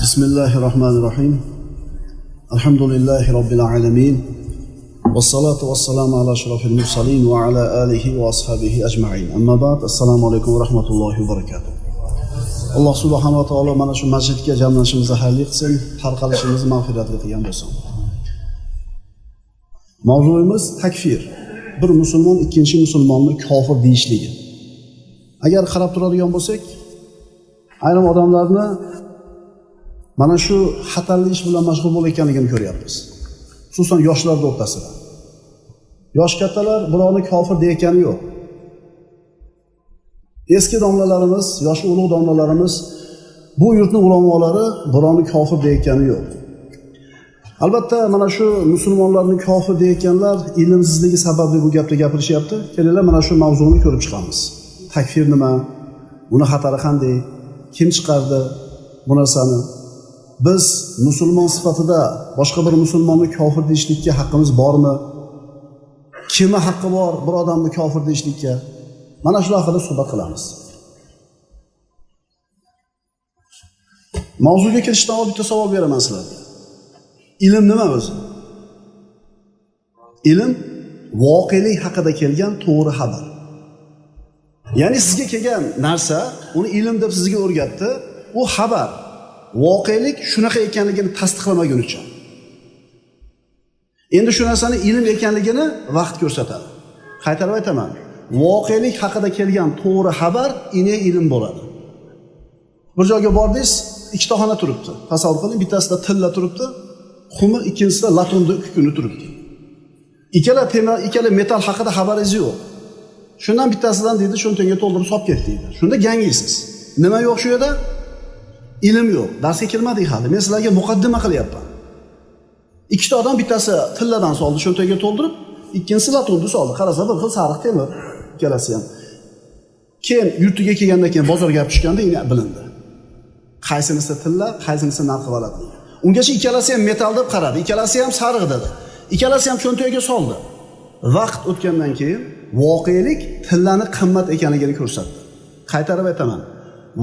بسم الله الرحمن الرحيم. الحمد لله رب العالمين. والصلاة والسلام على أشرف المرسلين وعلى آله وأصحابه أجمعين. أما بعد، السلام عليكم ورحمة الله وبركاته. Alloh subhanahu va taolo mana shu masjidga jamlanishimizni xayrli qilsin, tarqalishimizni mag'firatli qilgan bo'lsin. Mavzuimiz takfir. Bir musulmon ikkinchi musulmonni kofir deyishligi. Agar qarab turadigan bo'lsak, ayrim odamlarni mana shu xatarli ish bilan mashg'ul bo'layotganligini ko'ryapmiz. Xususan yoshlar o'rtasida. Yosh kattalar birovni kofir deyotgani yo'q. Eski domlalarimiz, yoshi ulug' domlalarimiz, bu yurtning ulamolari birovni kofir deyotgani yo'q. Albatta mana shu musulmonlarni kofir deyotganlar ilmsizligi sababli bu gapni gapirishyapti. Kelinglar, mana shu mavzuni ko'rib chiqamiz. Takfir nima? Uni xatari qanday? Kim chiqardi bu narsani? Biz musulmon sifatida boshqa bir musulmonni kofir deyishlikka haqqimiz bormi? Kimni haqqi bor bir odamni kofir deyishlikka? Mana shular haqida suhbat qilamiz. Mavzuga kirishdan oldin bitta savol beraman sizlarga. Ilm nima o'zi? Ilm voqelik haqida kelgan to'g'ri xabar. Ya'ni sizga kelgan narsa, uni ilm deb sizga o'rgatdi, u xabar. Voqelik shunaqa ekanligini tasdiqlamagunicha. Endi shu narsani ilm ekanligini vaqt ko'rsatadi. Qaytarib aytaman. Voqelik haqida kelgan to'g'ri xabar ine ilm bo'ladi. Bir joyga bordingiz, ikkita xona turibdi. Tasavvur qiling, bittasida tilla turibdi, xumir, ikkinchisida latunni kukuni turibdi. Ikkala temir, ikkala metal haqida xabaringiz yo'q. Shundan bittasidan deydi, cho'ntagiga to'ldirib solib ket deydi. Shunda gangiysiz. Nima yo'q shu yerda? Ilm yo'q. Darsga kirmadik hali. Men sizlarga muqaddima qilyapman. Ikkita odam bittasi tilladan soldi, cho'ntagiga to'ldirib, ikkinchisi latunni soldi. Qarasa bir xil sariq temir ikkalasi ham. Keyin yurtiga kelgandan keyin bozorga olib tushganda endi bilindi. Qaysinisi tilla, qaysinisi narxi balandligi. Ungacha ikkalasi ham metal deb qaradi, ikkalasi ham sariq dedi. Ikkalasi ham cho'ntagiga soldi. Vaqt o'tgandan keyin voqelik tillani qimmat ekanligini ko'rsatdi. Qaytarib aytaman.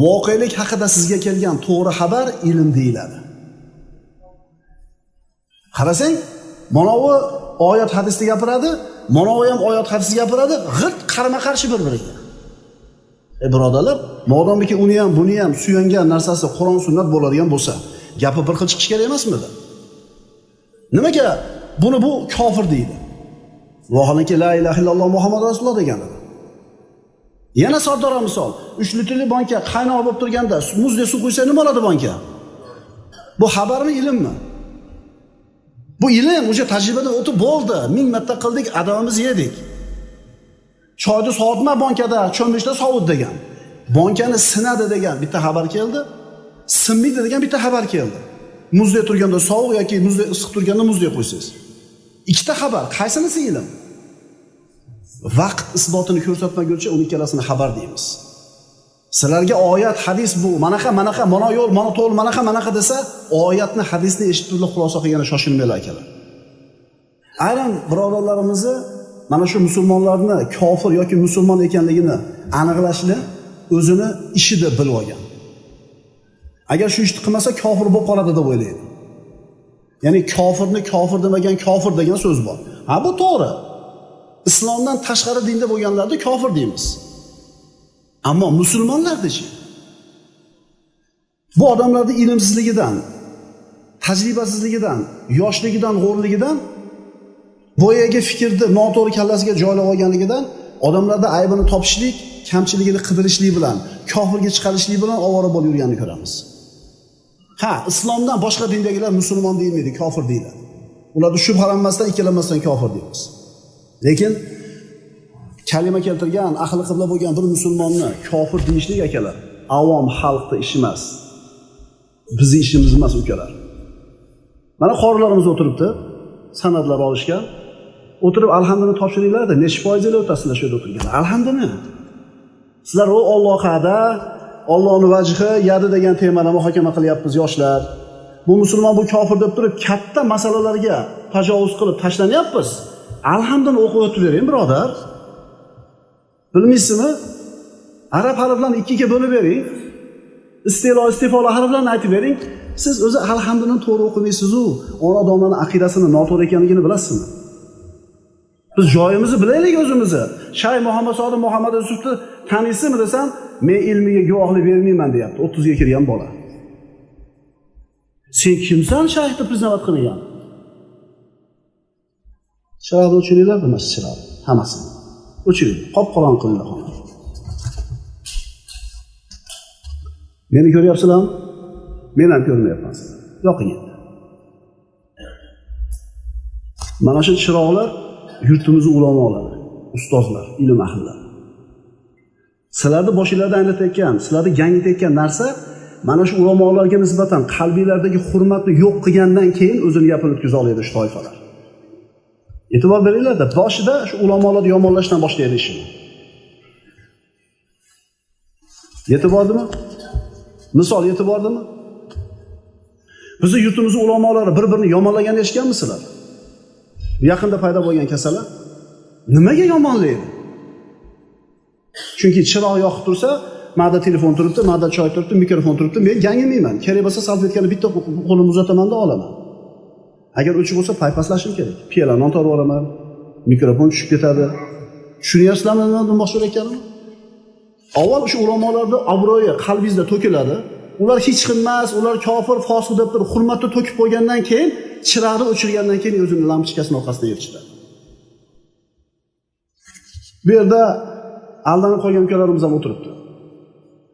Voqelik haqida sizga kelgan to'g'ri xabar ilm deyiladi. Qarasang, manovi oyat hadisni gapiradi, manovi ham oyat hadisni gapiradi, g'irt qarama-qarshi bir-biriga. Birodarlar, modomiki uni ham, buni ham suyangan narsasi Qur'on sunnat bo'ladigan bo'lsa, gapi bir xil chiqish kerak emasmidi? Nimaga buni bu kofir deydi? Vaholanki la ilaha illalloh Muhammad rasululloh degan edi. Yana soddaroq misol, 3 litrli banka qaynoq bo'lib turganda muzdek suv quysa nima bo'ladi banka? Bu xabarmi, ilmmi? Bu ilm, o'sha tajribadan o'tib bo'ldi. 1000 marta qildik, adamimiz yedik. Choyni sovutma bankada, cho'milishda sovut degan. Bankani sinadi degan bitta xabar keldi. Sinmaydi degan bitta xabar keldi. Muzdek turganda sovuq yoki muzdek issiq turganda muzdek qo'ysangiz. Ikkita xabar, qaysinisi ilm? Vaqt isbotini ko'rsatmaguncha uni ikkalasini xabar deymiz. Sizlarga oyat, hadis bu, manaqa, manaqa, mana yo'l, mana to'l, manaqa, manaqa desa, oyatni, hadisni eshitib turib xulosa qilgani shoshilmanglar akalar. Ayrim birodarlarimizni mana shu musulmonlarni kofir yoki musulmon ekanligini aniqlashni o'zini ishi deb bilib olgan. Agar shu ishni qilmasa kofir bo'lib qoladi deb o'ylaydi. Ya'ni kofirni kofir demagan kofir degan so'z bor. Ha, bu to'g'ri. Islomdan tashqari dinda bo'lganlarni kofir deymiz. Ammo musulmonlarni-chi? Bu odamlarning ilmsizligidan, tajribasizligidan, yoshligidan, g'o'rligidan, boyagi fikrni noto'g'ri kallasiga joylab olganligidan odamlarda aybini topishlik, kamchiligini qidirishlik bilan, kofirga chiqarishlik bilan ovora bo'lib yurganini ko'ramiz. Ha, islomdan boshqa dindagilar musulmon deyilmaydi, kofir deyiladi. Ularni shubhalanmasdan, ikkilanmasdan kofir deymiz. Lekin kalima keltirgan, ahli qibla bo'lgan bir musulmonni kofir deyishlik akalar, avom xalqning ishi emas. Bizning ishimiz emas ukalar. Mana qorilarimiz o'tiribdi, sanadlar olishgan. O'tirib alhamdini topshiringlar-da, necha foizlar o'tasizlar shu yerda o'tirgan. Alhamdini. Sizlar u Alloh haqida, Allohning vajhi, yadi degan temani muhokama qilyapmiz yoshlar. Bu musulmon, bu kofir deb turib katta masalalarga tajovuz qilib tashlanyapmiz. Alhamdini o'qib o'tib bering, birodar. Bilmaysizmi? Arab harflarini ikkiga bo'lib bering. Istilo, istifolo harflarini aytib bering. Siz o'zi alhamdulillah to'g'ri o'qimaysiz-u, ona domlaning aqidasini noto'g'ri ekanligini bilasizmi? Biz joyimizni bilaylik o'zimizni. Shayx Muhammad Sodiq Muhammad Yusufni taniysizmi desam, men ilmiga guvohlik bermayman deyapti. 30 ga kirgan bola. Sen kimsan shayxni priznavat qilmagan? Chiroqni o'chiringlar, bilmas chiroq, hammasini. O'chiringlar, qop-qorong'i qilinglar xonani. Meni ko'ryapsizlarmi? Men ham ko'rmayapman sizlarni. Yoqing endi. Mana shu chiroqlar yurtimizni ulamolari, ustozlar, ilm ahllari. Sizlarni boshinglarda aylanayotgan, sizlarni gangitayotgan narsa mana shu ulamolarga nisbatan qalbinglardagi hurmatni yo'q qilgandan keyin o'zini gapini o'tkaza oladi shu toifalar. E'tibor beringlar-da, boshida shu ulamolarni yomonlashdan boshlaydi ishini. Yetib bordimi? Misol yetib bordimi? Bizni yurtimizni ulamolari bir-birini yomonlaganini eshitganmisizlar? Yaqinda paydo bo'lgan kasallar nimaga yomonlaydi? Chunki chiroq yoqib tursa, ma'da telefon turibdi, ma'da choy turibdi, mikrofon turibdi, men gangimayman. Kerak bo'lsa salfetkani bitta qo'limni uzataman-da olaman. Agar o'chiq bo'lsa paypaslashim kerak. Piyolani tortib yuboraman, mikrofon tushib ketadi. Tushunyapsizlarmi nima demoqchi ekanimni? Avval o'sha ulamolarning obro'yi qalbingizda to'kiladi. Ular hech kim emas, ular kofir, fosiq deb turib hurmatni to'kib qo'ygandan keyin, chiroqni o'chirgandan keyin o'zini lampochkasini orqasidan yetishadi. Bu yerda aldanib qolgan ukalarimiz ham o'tiribdi.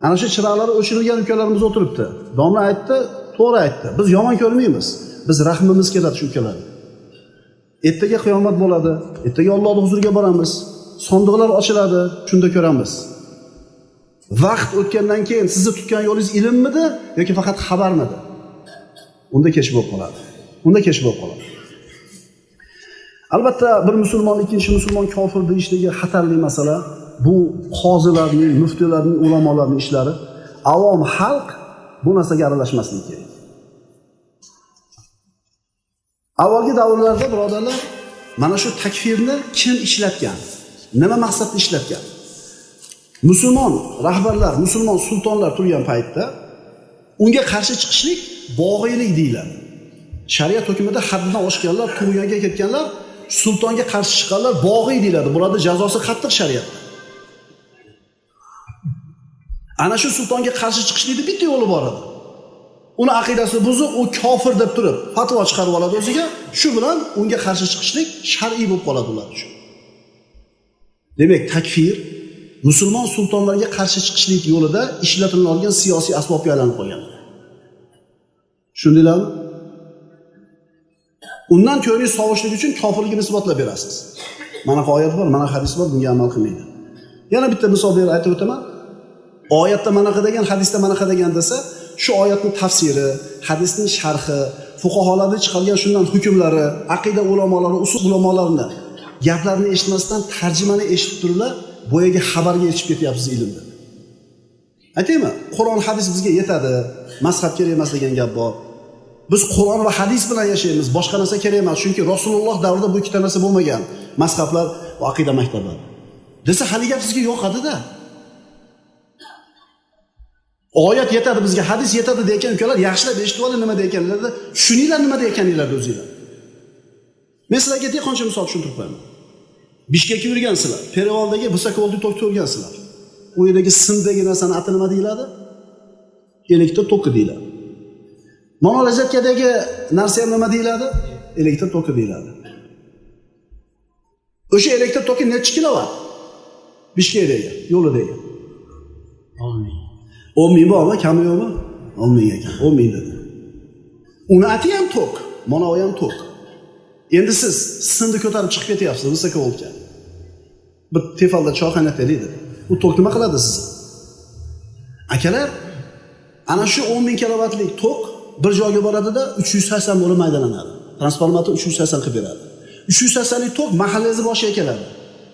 Ana shu chiroqlari o'chirilgan ukalarimiz o'tiribdi. Domla aytdi, to'g'ri aytdi. Biz yomon ko'rmaymiz. Biz rahmimiz keladi shu ukalarga. Ertaga qiyomat bo'ladi. Ertaga Allohning huzuriga boramiz. Sondiqlar ochiladi, shunda ko'ramiz. Vaqt o'tgandan keyin sizni tutgan yo'lingiz ilmmidi yoki faqat xabarmidi? Unda kech bo'lib qoladi. Unda kech bo'lib qoladi. Albatta bir musulmon ikkinchi musulmon kofir deyishligi xatarli masala. Bu qozilarning, muftilarning, ulamolarning ishlari. Avom xalq bu narsaga aralashmasligi kerak. Avvalgi davrlarda birodarlar, mana shu takfirni kim ishlatgan? Nima maqsadda ishlatgan? Musulmon rahbarlar, musulmon sultonlar turgan paytda unga qarshi chiqishlik bog'iylik deyiladi. Shariat hukmida haddidan oshganlar, tug'yonga ketganlar, sultonga qarshi chiqqanlar bog'iy deyiladi. Bularda jazosi qattiq shariatda. Ana shu sultonga qarshi chiqishlikning bitta yo'li bor edi. Uni aqidasi buzuq, u kofir deb turib fatvo chiqarib oladi o'ziga. Shu bilan unga qarshi chiqishlik shar'iy bo'lib qoladi ular uchun. Demak, takfir musulmon sultonlarga qarshi chiqishlik yo'lida ishlatilgan siyosiy asbobga aylanib qolgan. Tushundinglarmi? Undan ko'ringiz sovishlik uchun kofirligini isbotlab berasiz. Mana oyat bor, mana hadis bor, bunga amal qilmaydi. Yana bitta misol berib aytib o'taman. Oyatda manaqa degan, hadisda manaqa degan desa, shu oyatning tafsiri, hadisning sharhi, fuqaholarning chiqargan shundan hukmlari, aqida ulamolari, usul ulamolarini gaplarini eshitmasdan tarjimani eshitib turiblar, boyaga xabarga yetishib ketyapsiz ilmda. Aytaymi? Qur'on hadis bizga yetadi, mazhab kerak emas degan gap bor. Biz Qur'on va hadis bilan yashaymiz, boshqa narsa kerak emas, chunki Rasululloh davrida bu ikkita narsa bo'lmagan, mazhablar va aqida maktablari. Desa hali gap sizga yoqadi-da. Oyat yetadi bizga, hadis yetadi degan ukalar yaxshilab eshitib oling nima deganlarni, tushuninglar nima deganinglarni o'zinglar. Men sizlarga dehqoncha misol tushuntirib qo'yaman. Bishkekka yurgansizlar, Perevaldagi высоковольтный tok ko'rgansizlar. U yerdagi simdagi narsani ati nima deyiladi? Elektr toki deyiladi. Mana rozetkadagi narsa ham nima deyiladi? Elektr toki deyiladi. O'sha elektr toki necha kilovat? Bishkekdagi, yo'lidagi. 10 ming. 10 ming bormi, kami yo'qmi? 10 ming ekan, 10 ming dedi. Uni ati ham tok, mana u ham tok. Endi siz simni ko'tarib chiqib ketyapsiz высоковольтga. Bir tefalda choy qaynataylik dedi. U tok nima qiladi sizni? Akalar, ana shu 10 ming kilovatlik tok bir joyga boradida 380 bo'lib maydalanadi. Transformator 380 qilib beradi. 380 lik tok mahallangizni boshiga keladi.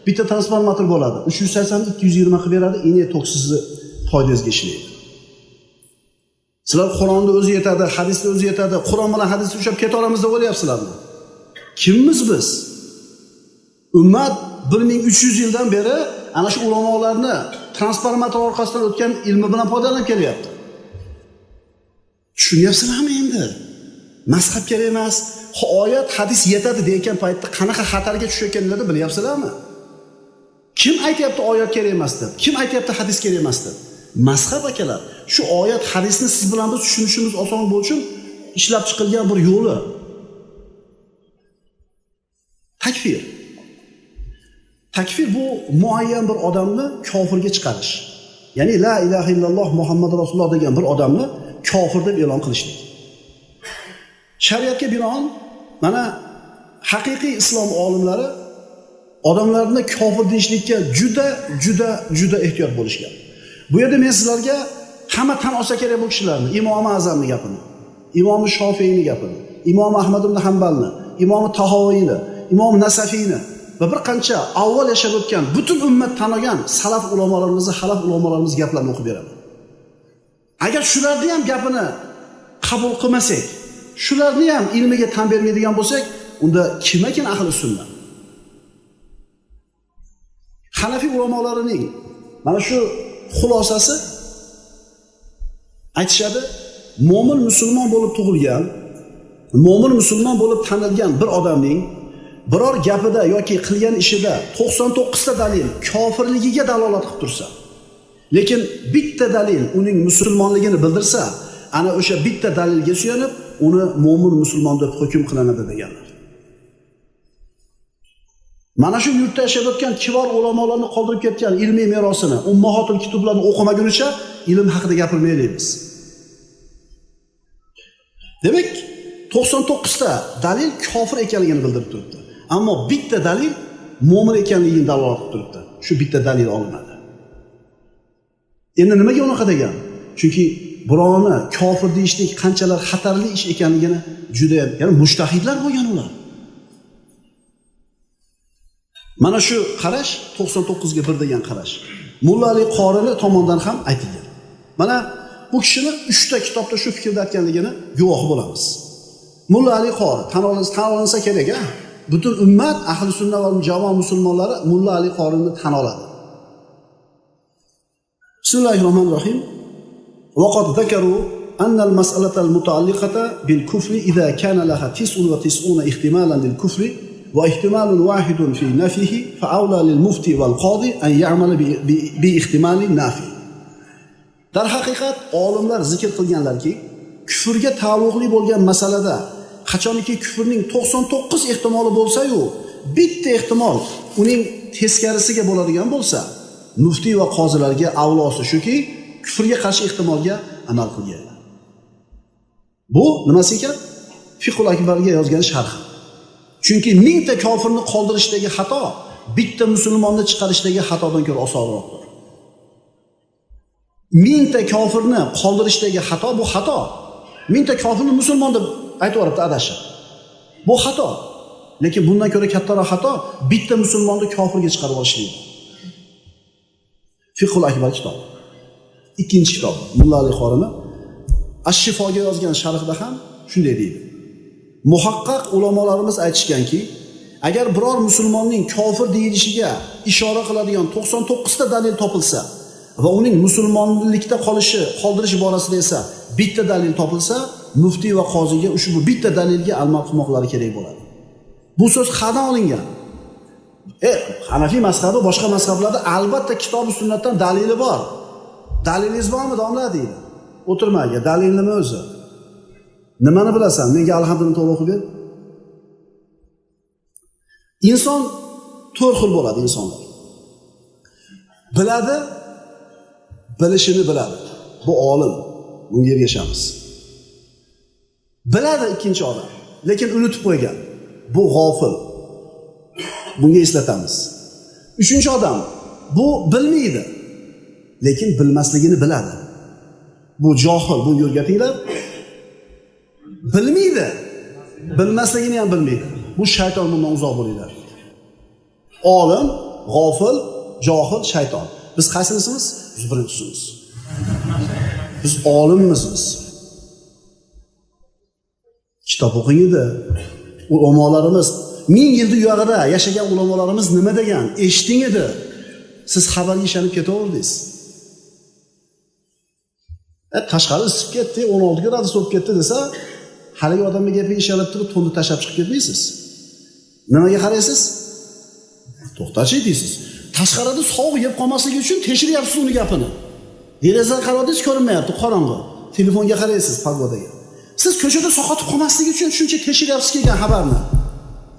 Bitta transformator bo'ladi. 380 220 qilib beradi, endi tok sizni foydangizga ishlaydi. Sizlar Qur'onni o'zi yetadi, hadisni o'zi yetadi. Qur'on bilan hadisni ushlab keta olamiz deb o'ylayapsizlarmi? Kimmiz biz? Ummat 1300 yildan beri ana shu ulamolarni transformator orqasidan o'tgan ilmi bilan foydalanib kelyapti. Tushunyapsizlarmi endi? Mazhab kerak emas, oyat, hadis yetadi degan paytda qanaqa xatarga tushayotganlarini bilyapsizlarmi? Kim aytyapti oyat kerak emas deb? Kim aytyapti hadis kerak emas deb? Mazhab akalar, shu oyat, hadisni siz bilan biz tushunishimiz oson bo'lsin ishlab chiqilgan bir yo'li. Takfir. Takfir bu muayyan bir odamni kofirga chiqarish. Ya'ni la ilaha illalloh Muhammad rasululloh degan bir odamni kofir deb e'lon qilishlik. Shariatga binoan mana haqiqiy islom olimlari odamlarni kofir deyishlikka juda juda juda ehtiyot bo'lishgan. Bu yerda men sizlarga hamma tan olsa kerak bu kishilarni, Imom Azamning gapini, Imom Shofiyning gapini, Imom Ahmad ibn Hanbalni, Imom Tahoviyni, Imom Nasafiyni va bir qancha avval yashab o'tgan butun ummat tan olgan salaf ulamolarimizni, xalaf ulamolarimiz gaplarini o'qib beraman. Agar shularni ham gapini qabul qilmasak, shularni ham ilmiga tan bermaydigan bo'lsak, unda kim ekan ahli sunnat? Hanafiy ulamolarining mana shu xulosasi aytishadi, mo'min musulmon bo'lib tug'ilgan, mo'min musulmon bo'lib tanilgan bir odamning biror gapida yoki qilgan ishida 99 ta dalil kofirligiga dalolat qilib tursa, lekin bitta dalil uning musulmonligini bildirsa, ana o'sha bitta dalilga suyanib uni mo'min musulmon deb hukm qilinadi deganlar. Mana shu yurtda yashab o'tgan kibor ulamolarni qoldirib ketgan ilmiy merosini, ummahotul kitoblarni o'qimagunicha ilm haqida gapirmaylik biz. Demak, 99 ta dalil kofir ekanligini bildirib turibdi. Ammo bitta dalil mo'min ekanligini dalolat qilib turibdi. Shu bitta dalil olinadi. Endi nimaga unaqa degan? Chunki birovni kofir deyishlik qanchalar xatarli ish ekanligini juda ham, ya'ni mujtahidlar bo'lgan ular. Mana shu qarash 99 ga 1 degan qarash. Mulla Ali Qorini tomonidan ham aytilgan. Mana bu kishini 3 ta kitobda shu fikrda aytganligini guvohi bo'lamiz. Mulla Ali Qori tan olinsa kerak, ha? Butun ummat ahli sunna va jamoa musulmonlari Mulla Ali Qorini tan oladi. Bismillahirrohmanirrohim. Vaqad zakaru anna al-mas'alata al-muta'alliqata bil-kufri idza kana laha 99 ihtimalan lil-kufri va ihtimalun wahidun fi nafihi fa awla lil-mufti wal-qodi an ya'mala bi ihtimalin nafi. Darhaqiqat olimlar zikr qilganlarki, kufrga taalluqli bo'lgan masalada qachoniki kufrning 99 ehtimoli bo'lsa-yu, bitta ehtimol uning teskarisiga bo'ladigan bo'lsa, muftiy va qozilarga avlosi shuki, kufrga qarshi ehtimolga amal qilganlar. Bu nimasi ekan? Fiqhul Akbarga yozgan sharhi. Chunki mingta kofirni qoldirishdagi xato bitta musulmonni chiqarishdagi xatodan ko'ra osonroqdir. Mingta kofirni qoldirishdagi xato bu xato. Mingta kofirni musulmon deb aytib yuboribdi adashib. Bu xato. Lekin bundan ko'ra kattaroq xato bitta musulmonni kofirga chiqarib olishlik. Fiqhul Akbar kitobi. Ikkinchi kitob Mulla Ali Qorini Ash-Shifoga yozgan sharhida ham shunday deydi. Muhaqqaq ulamolarimiz aytishganki, agar biror musulmonning kofir deyilishiga ishora qiladigan 99 ta dalil topilsa va uning musulmonlikda qolishi, qoldirish borasida esa bitta dalil topilsa, muftiy va qoziga ushbu bitta dalilga amal qilmoqlari kerak bo'ladi. Bu so'z qayerdan olingan? Hanafiy mazhabi boshqa mazhablarda albatta kitob va sunnatdan dalili bor. Dalilingiz bormi, domla deydi. O'tirmaga, dalil nima o'zi? Nimani bilasan? Menga alhamdulillah to'g'ri o'qib ber. Inson to'rt xil bo'ladi insonlar. Biladi, bilishini biladi. Bu olim. Bunga ergashamiz. Biladi ikkinchi odam, lekin unutib qo'ygan. Bu g'ofil. Bunga eslatamiz. Uchinchi odam bu bilmaydi, lekin bilmasligini biladi. Bu johil, bunga o'rgatinglar. Bilmaydi, bilmasligini ham bilmaydi. Bu shayton, bundan uzoq bo'linglar. Olim, g'ofil, johil, shayton. Biz qaysinisimiz? Biz birinchisimiz. Biz olimmiz biz. Kitob o'qing edi. Ulamolarimiz 1000 yilni uyog'ida yashagan ulamolarimiz nima degan? Eshiting edi. Siz xabarga ishonib ketaverdingiz. Tashqari isib ketdi, 16 gradus bo'lib ketdi desa, haligi odamga gapiga ishonib turib to'nni tashlab chiqib ketmaysiz. Nimaga qaraysiz? To'xtachi deysiz. Tashqarida sovuq yeb qolmasligi uchun tekshiryapsiz uni gapini. Derazaga qaradingiz, ko'rinmayapti, qorong'i. Telefonga qaraysiz, pogodaga. Siz ko'chada saqotib qolmasligi uchun shuncha tekshiryapsiz kelgan xabarni.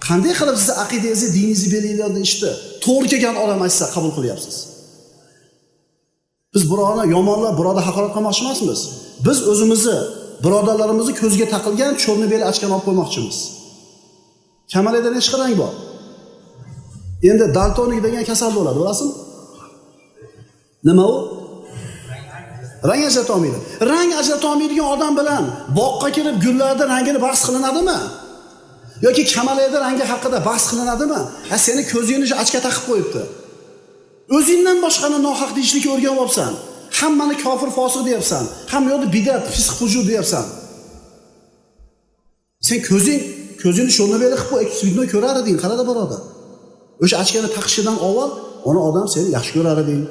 Qanday qilib sizni aqidangizni, diningizni belgilaydigan ishni to'g'ri kelgan odam aytsa qabul qilyapsiz? Biz birovni yomonlab, birovni haqorat qilmoqchi emasmiz. Biz o'zimizni, birodarlarimizni ko'zga taqilgan cho'rni beli ochgan olib qo'ymoqchimiz. Kamalakda necha rang bor? Endi daltonik degan kasal bo'ladi, bilasizmi? Nima u? Rang ajrata olmaydi. Rang ajrata olmaydigan odam bilan boqqa kirib gullarda rangini bahs qilinadimi? Yoki kamalakda rangi haqida bahs qilinadimi? Ha, seni ko'zingni shu ochka taqib qo'yibdi. O'zingdan boshqani nohaq deyishlikka o'rganib olibsan. Hammani kofir, fosiq deyapsan. Hamma yoqda bidat, fisq, fujur deyapsan. Sen ko'zingni sho'rni beli qilib qo'y, vidno ko'rar eding, qarada birodar. O'sha ochkani taqishidan avval uni odam seni yaxshi ko'rar eding.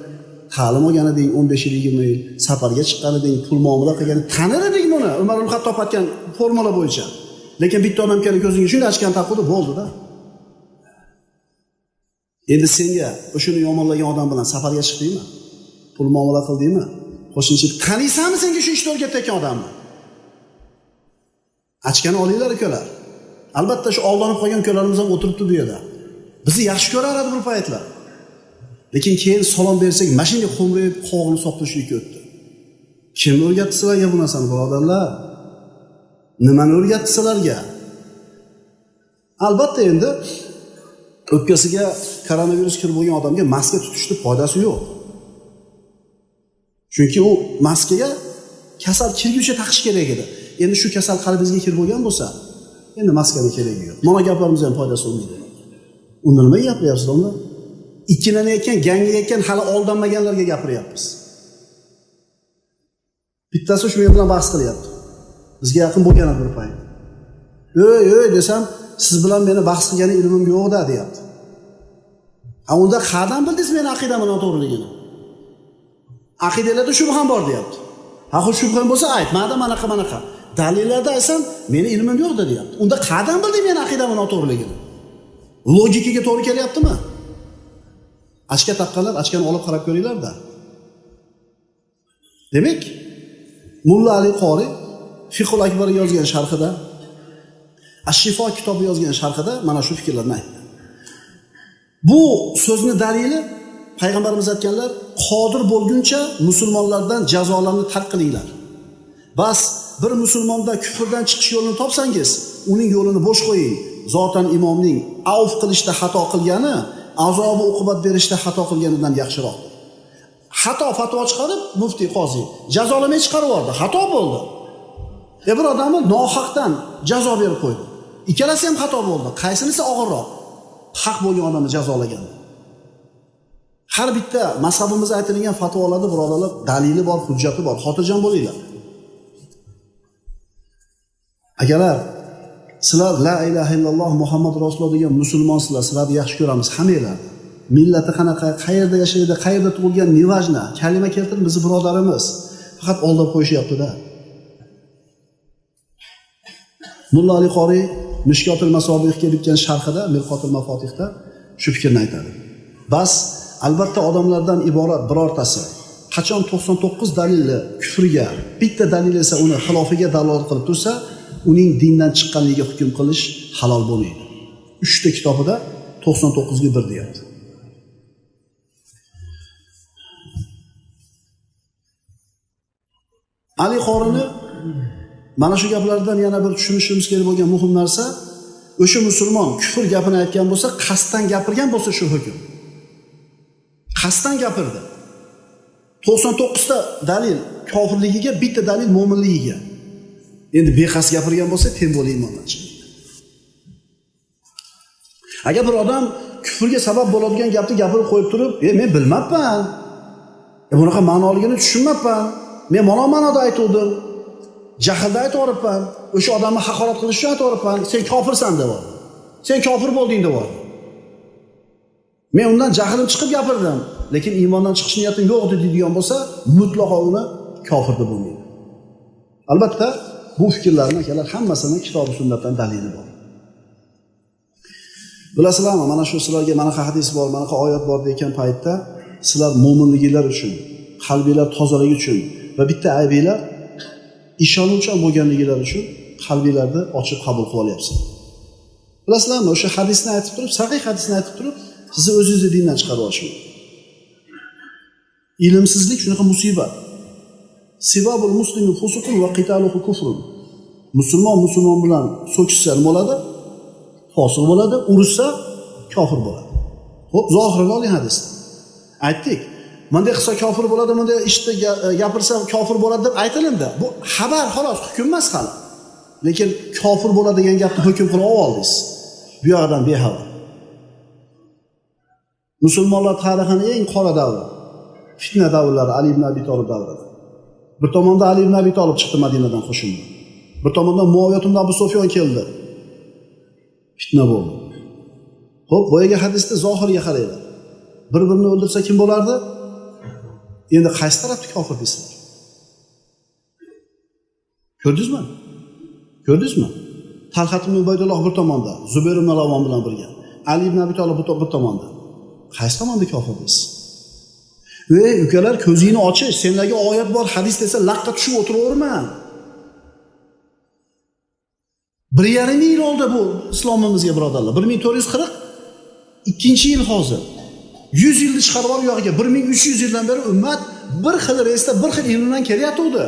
Ta'lim olgan eding, 15 yil, 20 yil safarga chiqqan eding, pul muomala qilgan, tanir eding buni. Umar ibn Xattob aytgan formula bo'yicha. Lekin bitta odam kelib ko'zingga shunday ochgan taqdi bo'ldi-da. Endi senga o'shani yomonlagan odam bilan safarga chiqdingmi? Pul muomala qildingmi? Qo'shimcha taniysanmi senga shu ishni o'rgatayotgan odamni? Ochkani olinglar ukalar. Albatta shu aldanib qolgan ukalarimiz ham o'tiribdi bu yerda. Bizni yaxshi ko'rar edi bir paytlar. Lekin keyin salom bersak, mashinaga xo'mrayib qog'ini solib turishga o'tdi. Kim o'rgatdi sizlarga bu narsani, birodarlar? Nimani o'rgatdi sizlarga? Albatta endi o'pkasiga koronavirus kirib bo'lgan odamga maska tutishni foydasi yo'q. Chunki u maskaga kasal kirguncha taqish kerak edi. Endi shu kasal qalbingizga kirib bo'lgan bo'lsa, endi maskani keragi yo'q. Mana gaplarimiz ham foydasi bo'lmaydi. Unda nima gapiryapsiz unda? Ikkilanayotgan, gangayotgan, hali aldanmaganlarga gapiryapmiz. Bittasi shu men bilan bahs qilyapti. Bizga yaqin bo'lgan bir payt. "Ey, ey" desam, siz bilan meni bahs qilgani ilmim yo'q-da deyapti. Ha, unda qayerdan bildingiz meni aqidamni noto'g'riligini? Aqidalarda shubham bor deyapti. Ha, xo'sh, shubham bo'lsa ayt, ma'da manaqa manaqa. Dalillarda aytsam, meni ilmim yo'q-da deyapti. Unda qayerdan bilding meni aqidamni noto'g'riligini? Logikaga to'g'ri kelyaptimi? Ochka taqqanlar ochkani olib qarab ko'ringlar-da. Demak, Mulla Ali Qori Fiqhul Akbar yozgan sharhida, Ash-Shifo kitobi yozgan sharhida mana shu fikrlarni aytdi. Bu so'zni dalili payg'ambarimiz aytganlar, qodir bo'lguncha musulmonlardan jazolarni tark qilinglar. Bas bir musulmonda kufrdan chiqish yo'lini topsangiz, uning yo'lini bo'sh qo'ying. Zotan imomning avf qilishda xato qilgani, azobi uqubat berishda xato qilganidan yaxshiroqdir. Xato fatvo chiqarib, muftiy qozi jazolamay chiqarib yubordi, xato bo'ldi. Bir odamni nohaqdan jazo berib qo'ydi. Ikkalasi ham xato bo'ldi. Qaysinisi og'irroq? Haq bo'lgan odamni jazolagan. Har bitta mazhabimizda aytilgan fatvolarda birodarlar dalili bor, hujjati bor. Xotirjam bo'linglar. Akalar, sizlar la ilaha illalloh Muhammad rasululloh degan musulmonsizlar, sizlarni yaxshi ko'ramiz hammanglarni. Millati qanaqa, qayerda yashaydi, qayerda tug'ilgan, nevajna. Kalima keltirib bizni birodarimiz. Faqat aldab qo'yishyapti-da. Mulla Ali Qori Mishkotul Masobihga bitgan sharhida, Mirqotul Mafatihda shu fikrni aytadi. Bas, albatta odamlardan iborat birortasi qachon 99 dalilni kufriga, bitta dalil esa uni xilofiga dalolat qilib tursa, uning dindan chiqqanligiga hukm qilish halol bo'lmaydi. 3 ta kitobida 99 ga 1 deyapti. Ali Qorini mana shu gaplardan yana bir tushunishimiz kerak bo'lgan muhim narsa, o'sha musulmon kufr gapini aytgan bo'lsa, qasddan gapirgan bo'lsa shu hukm. Qasddan gapirdi. 99 ta dalil kofirligiga, bitta dalil mo'minligiga. Endi beqasd gapirgan bo'lsa, tem bo'lib iymondan chiqadi. Agar bir odam kufrga sabab bo'ladigan gapni gapirib qo'yib turib, men bilmabman. Bunaqa ma'noligini tushunmabman. Men mana ma'noda aytuvdim. Jahlda aytvoribman. O'sha odamni haqorat qilish uchun aytvoribman. Sen kofirsan deb. Sen kofir bo'lding deb. Men undan jahlim chiqib gapirdim, lekin iymondan chiqish niyatim yo'q edi deydigan bo'lsa, mutlaqo uni kofir deb bo'lmaydi. Albatta bu fikrlarni akalar hammasini kitob va sunnatdan dalili bor. Bilasizlarmi, mana shu sizlarga manaqa hadis bor, manaqa oyat bor degan paytda sizlar mo'minliginglar uchun, qalbinglar tozaligi uchun va bitta aybinglar ishonuvchan bo'lganliginglar uchun qalbinglarni ochib qabul qilib olyapsizlar. Bilasizlarmi, o'sha hadisni aytib turib, sahih hadisni aytib turib, sizni o'zingizni dindan chiqarib olish mumkin. Ilmsizlik shunaqa musibat. Sibabul muslimi fusuqun va qitaluhu kufrun. Musulmon musulmon bilan so'kishsa nima bo'ladi? Fosiq bo'ladi, urushsa kofir bo'ladi. Xo'p, zohirini oling hadisni. Aytdik. Bunday qilsa kofir bo'ladi, bunday ishda gapirsa kofir bo'ladi deb aytilindi. Bu xabar xolos, hukm emas hali. Lekin kofir bo'ladi degan gapni hukm qilib oldingiz. Bu yoqdan bexabar. Musulmonlar tarixining eng qora davri, fitna davrlari Ali ibn Abi Tolib davrida. Bir tomonda Ali ibn Abi Tolib chiqdi Madinadan qo'shin bilan. Bir tomondan Muaviya ibn Abu Sufyon keldi. Fitna bo'ldi. Xo'p, boyagi hadisda zohirga qaranglar. Bir-birini o'ldirsa kim bo'lardi? Endi qaysi tarafni kofir deysizlar? Ko'rdingizmi? Ko'rdingizmi? Talhat ibn Ubaydulloh bir tomonda, Zubayr ibn Avvom bilan birga. Ali ibn Abi Tolib bir tomonda. Qaysi tomonda kofir deysiz? Ey ukalar, ko'zingni ochish, senlarga oyat bor, hadis desa laqqa tushib o'tiraverma. 1,5 yil oldi bu islomimizga birodarlar. 1442-yil hozir. 100 yilni chiqarib olib yog'iga 1300 yildan beri ummat bir xil reysda, bir xil ilm bilan kelyotgandi.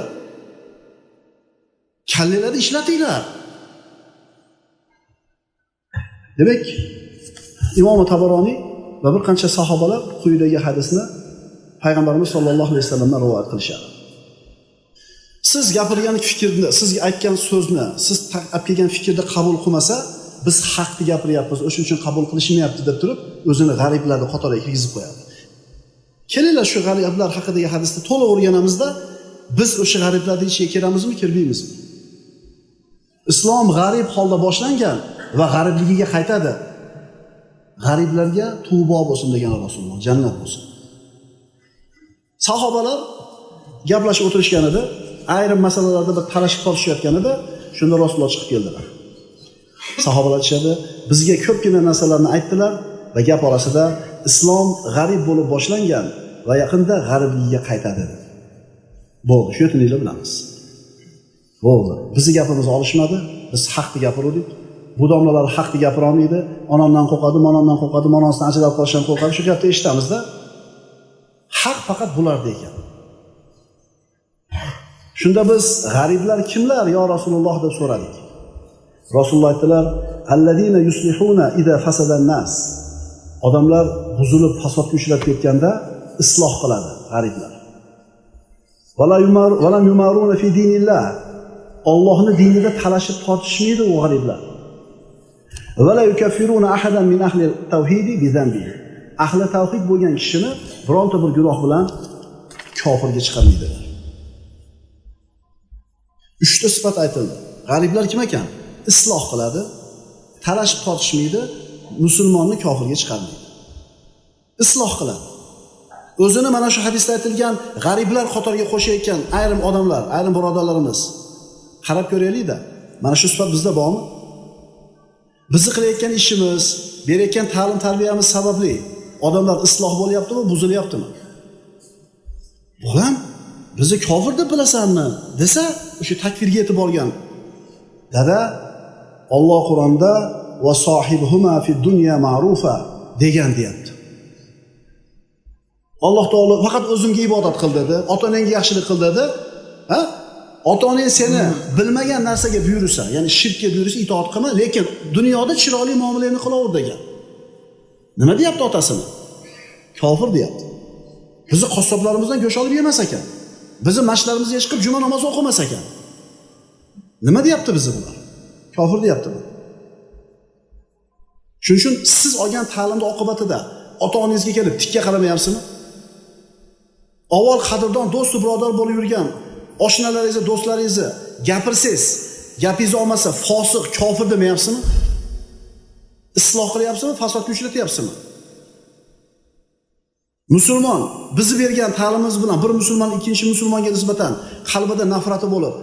Kallalarni ishlatinglar. Demak, Imom Tabaroniy va bir qancha sahobalar quyidagi hadisni Payg'ambarimiz sollallohu alayhi vasallamdan rivoyat qilishadi. Siz gapirgan fikrni, siz aytgan so'zni, siz olib kelgan fikrni qabul qilmasa, biz haqni gapiryapmiz, o'shuning uchun qabul qilishmayapti deb turib, o'zini g'ariblarni qatoriga kirgizib qo'yadi. Kelinglar shu g'ariblar haqidagi hadisni to'liq o'rganamizda, biz o'sha g'ariblarning ichiga kiramizmi, kirmaymizmi? Islom g'arib holda boshlangan va g'aribligiga qaytadi. G'ariblarga tubo bo'lsin degan Rasululloh, jannat bo'lsin. Sahobalar gaplashib o'tirishganida, ayrim masalalarda bir talashib tortishayotganida, shunda Rasululloh chiqib keldilar. Sahobalar aytishadi, bizga ko'pgina narsalarni aytdilar va gap orasida islom g'arib bo'lib boshlangan va yaqinda g'aribligiga qaytadi dedi. Bo'ldi, shu yerda bilamiz. Bo'ldi. Bizni gapimizni olishmadi, biz haqni gapirdik. Bu domlalar haqni gapira olmaydi, onamdan qo'rqadi, monamdan qo'rqadi, monosidan ajralib qolishdan qo'rqadi. Shu gapni eshitamizda. Haq faqat bularda ekan. Shunda biz g'ariblar kimlar yo Rasululloh deb so'radik. Rasululloh aytdilar: "Allazina yuslihuna iza fasadan nas." Odamlar buzilib fasodga uchrab ketganda isloh qiladi g'ariblar. Vala yumaruna fi dinillah. Allohning dinida talashib tortishmaydi u g'ariblar. Vala yukaffiruna ahadan min ahli tavhidi bi zambihi. Ahli tavhid bo'lgan kishini bironta bir gunoh bilan kofirga chiqarmaydilar. 3ta sifat aytildi. G'ariblar kim ekan? Isloh qiladi, talashib tortishmaydi, musulmonni kofirga chiqarmaydi. Isloh qiladi. O'zini mana shu hadisda aytilgan g'ariblar qatoriga qo'shayotgan ayrim odamlar, ayrim birodarlarimiz qarab ko'raylik-da. Mana shu sifat bizda bormi? Bizni qilayotgan ishimiz, berayotgan ta'lim tarbiyamiz sababli odamlar isloh bo'lyaptimi, buzilyaptimi? Bolam, bizni kofir deb bilasanmi desa, o'sha takfirga yetib borgan. Dada, Alloh Qur'onda va sohibhuma fi dunya ma'rufa degan deyapti. Alloh taolo faqat o'zimga ibodat qil dedi, ota-onangga yaxshilik qil dedi. Ha? Ota-onang seni bilmagan narsaga buyursa, ya'ni shirkka buyursa itoat qilma, lekin dunyoda chiroyli muomalani qilaver degan. Nima deyapti otasini? Kofir deyapti. Bizni qassoblarimizdan go'sht olib yemas ekan. Bizni masjidlarimizga chiqib juma namozi o'qimas ekan. Nima deyapti bizni bular? Kofir deyapti bu. Shuning uchun siz olgan ta'limning oqibatida ota-onangizga kelib tikka qaramayapsizmi? Avval qadrdon do'st va birodar bo'lib yurgan oshnalaringizni, do'stlaringizni gapirsangiz, gapingizni olmasa fosiq, kofir demayapsizmi? Isloh qilyapsizmi, fasodga uchratyapsizmi? Musulmon bizni bergan ta'limimiz bilan bir musulmon ikkinchi musulmonga nisbatan qalbida nafrati bo'lib,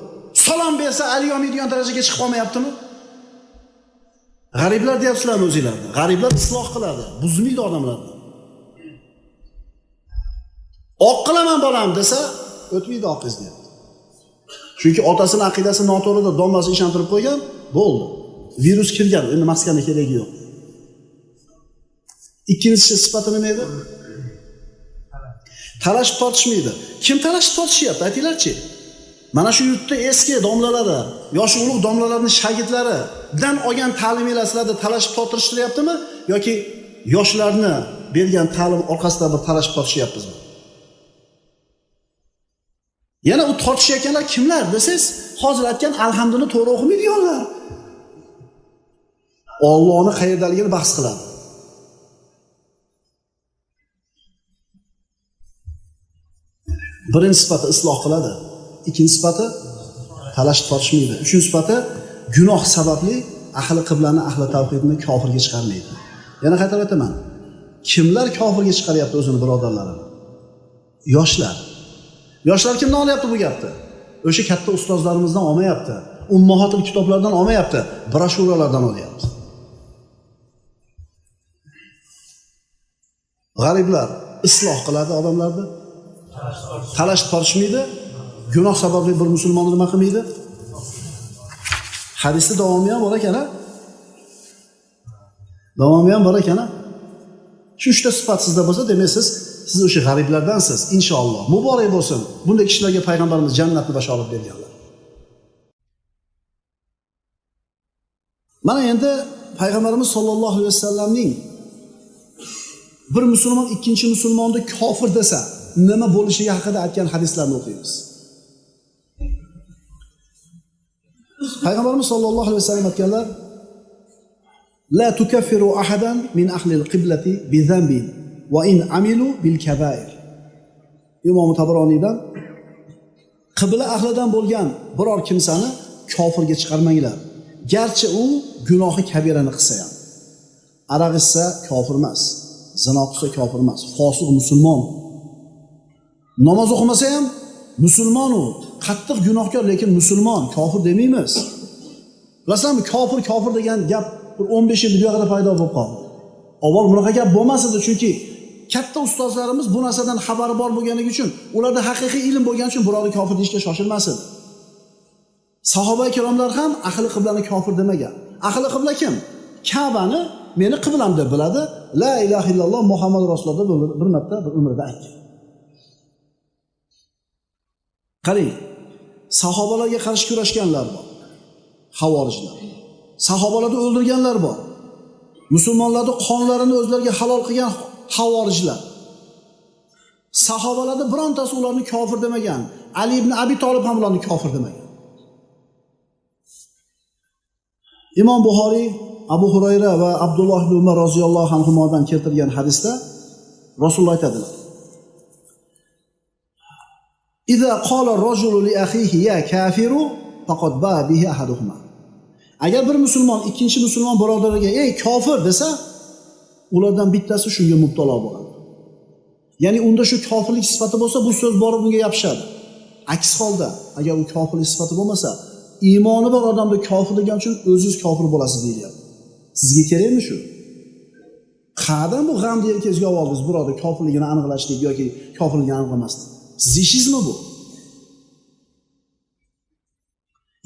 Salom bersa ali olmaydigan darajaga chiqib qolmayaptimi? G'ariblar deyapsizlarmi o'zinglarni? G'ariblar isloh qiladi, buzmaydi odamlarni. Oq qilaman bolam desa, o'tmaydi oqiz deyapti. Chunki otasini aqidasi noto'g'ri deb domlasi ishontirib qo'ygan, bo'ldi. Virus kirgan, endi maskani keragi yo'q. Ikkinchisi sifati nima edi? Talashib tortishmaydi. Kim talashib tortishyapti? Aytinglarchi. Mana shu yurtda eski domlalari, yoshi ulug' domlalarning shogirdlaridan olgan ta'liminglar sizlarda talashib tortishilyaptimi yoki yoshlarni bergan ta'lim orqasida bir talashib tortishyapmizmi? Yana u tortishayotganlar kimlar desangiz, hozir aytgan alhamduni to'g'ri o'qimaydiganlar. Allohni qayerdaligini bahs qiladi. Birinchi sifati isloh qiladi, ikkinchi sifati talashib tortishmaydi, uchinchi sifati gunoh sababli ahli qiblani, ahli tavhidni kofirga chiqarmaydi. Yana qaytarib aytaman, kimlar kofirga chiqaryapti o'zini birodarlarini? Yoshlar. Yoshlar kimdan olyapti bu gapni? O'sha katta ustozlarimizdan olmayapti, ummahotil kitoblardan olmayapti, broshuralardan olyapti. G'ariblar isloh qiladi odamlarni, talashib tortishmaydi, gunoh sababli bir musulmonni nima qilmaydi? Hadisda davomi ham bor ekan-a? Davomi ham bor ekan-a? Shu uchta sifat sizda bo'lsa, demak siz o'sha g'ariblardansiz, inshaalloh. Muborak bo'lsin. Bunday kishilarga payg'ambarimiz jannatni bashorat berganlar. Mana endi payg'ambarimiz sollallohu alayhi vasallamning bir musulmon ikkinchi musulmonni kofir desa nima bo'lishiga haqida aytgan hadislarni o'qiymiz. Payg'ambarimiz sollallohu alayhi vasallam aytganlar: La tukaffiru ahadan min ahli al-qiblati bi dhanbin va in amilu bil kabair. Imom Tabaroniydan qibla ahlidan bo'lgan biror kimsani kofirga chiqarmanglar, garchi u gunohi kabirani qilsa ham. Aroq ichsa kofir emas, zino qilsa kofir emas, fosiq musulmon. Namoz o'qimasa ham musulmon u, qattiq gunohkor, lekin musulmon, kofir demaymiz. Bilasizmi, kofir kofir degan gap bir 15 yil bu yoqda paydo bo'lib qoldi. Avval bunaqa gap bo'lmas edi, chunki katta ustozlarimiz bu narsadan xabari bor bo'lganligi uchun, ularda haqiqiy ilm bo'lgani uchun birovni kofir deyishga shoshilmas edi. Sahoba ikromlar ham ahli qiblani kofir demagan. Ahli qibla kim? Ka'bani meni qiblam deb biladi. La ilaha illalloh Muhammad rasululloh deb bir marta bir umrida aytgan. Qarang, sahobalarga qarshi kurashganlar bor. Havorijlar. Sahobalarni o'ldirganlar bor. Musulmonlarning qonlarini o'zlariga halol qilgan havorijlar. Sahobalarning birontasi ularni kofir demagan. Ali ibn Abi Talib ham ularni kofir demagan. Imom Buxoriy Abu Hurayra va Abdulloh ibn Umar roziyallohu anhumodan keltirgan hadisda Rasululloh aytadilar: Iza qala rajulu li akhihi ya kafiru faqad ba bihi ahaduhuma. Agar bir musulmon ikkinchi musulmon birodariga ey kofir desa, ulardan bittasi shunga mubtalo bo'ladi. Ya'ni unda shu kofirlik sifati bo'lsa, bu so'z borib unga yopishadi. Aks holda agar u kofirlik sifati bo'lmasa, iymoni bor odamni kofir degan uchun o'zingiz kofir bo'lasiz deyilyapti. Sizga kerakmi shu? Qadam bu g'amni yelkangizga oldingiz, birodar kofirligini aniqlashlik yoki kofirligini aniqlamaslik. Siz ishingizmi bu?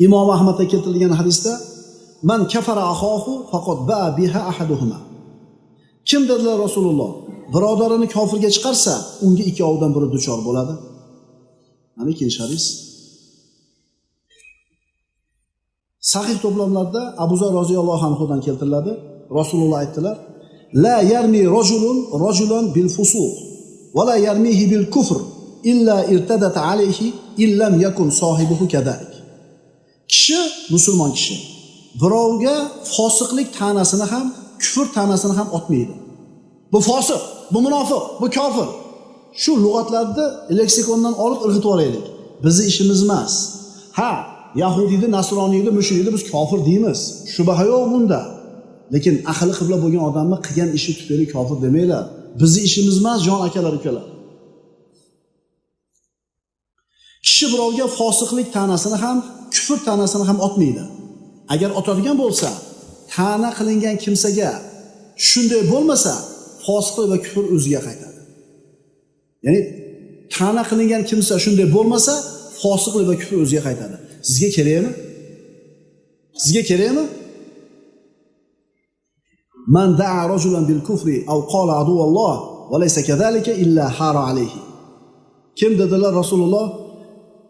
Imom Ahmadda keltirilgan hadisda man kafara akhahu faqad ba'a biha ahaduhuma. Kim dedilar Rasululloh, birodarini kofirga chiqarsa, unga ikkovidan biri duchor bo'ladi. Mana ikkinchi hadis. Sahih to'plamlarda Abu Zar roziyallohu anhudan keltiriladi. Rasululloh aytdilar: La yarmi rajulun rajulan bil fusuq va la yarmihi bil kufr illa irtadat alayhi illam yakun sohibuhu kadalik. Kishi, musulmon kishi birovga fosiqlik ta'nasini ham, kufr ta'nasini ham otmaydi. Bu fosiq, bu munofiq, bu kofir. Shu lug'atlarni leksikondan olib irg'itib yuboraylik. Bizi ishimiz emas. Ha, yahudiyni, nasroniyni, mushrikni biz kofir deymiz. Shubha yo'q bunda. Lekin ahli qibla bo'lgan odamni qilgan ishi tufayli kofir demanglar. Bizi ishimiz emas, jon akalar, ukalar. Kishi birovga fosiqlik ta'nasini ham, kufr ta'nasini ham otmaydi. Agar otadigan bo'lsa, ta'na qilingan kimsaga shunday bo'lmasa, fosiqlik va kufr o'ziga qaytadi. Ya'ni ta'na qilingan kimsa shunday bo'lmasa, fosiqlik va kufr o'ziga qaytadi. Sizga kerakmi? Sizga kerakmi? Man da'a rajulan bil kufri aw qala aduwalloh va laysa kadhalika illa hara alayhi. Kim dedilar Rasululloh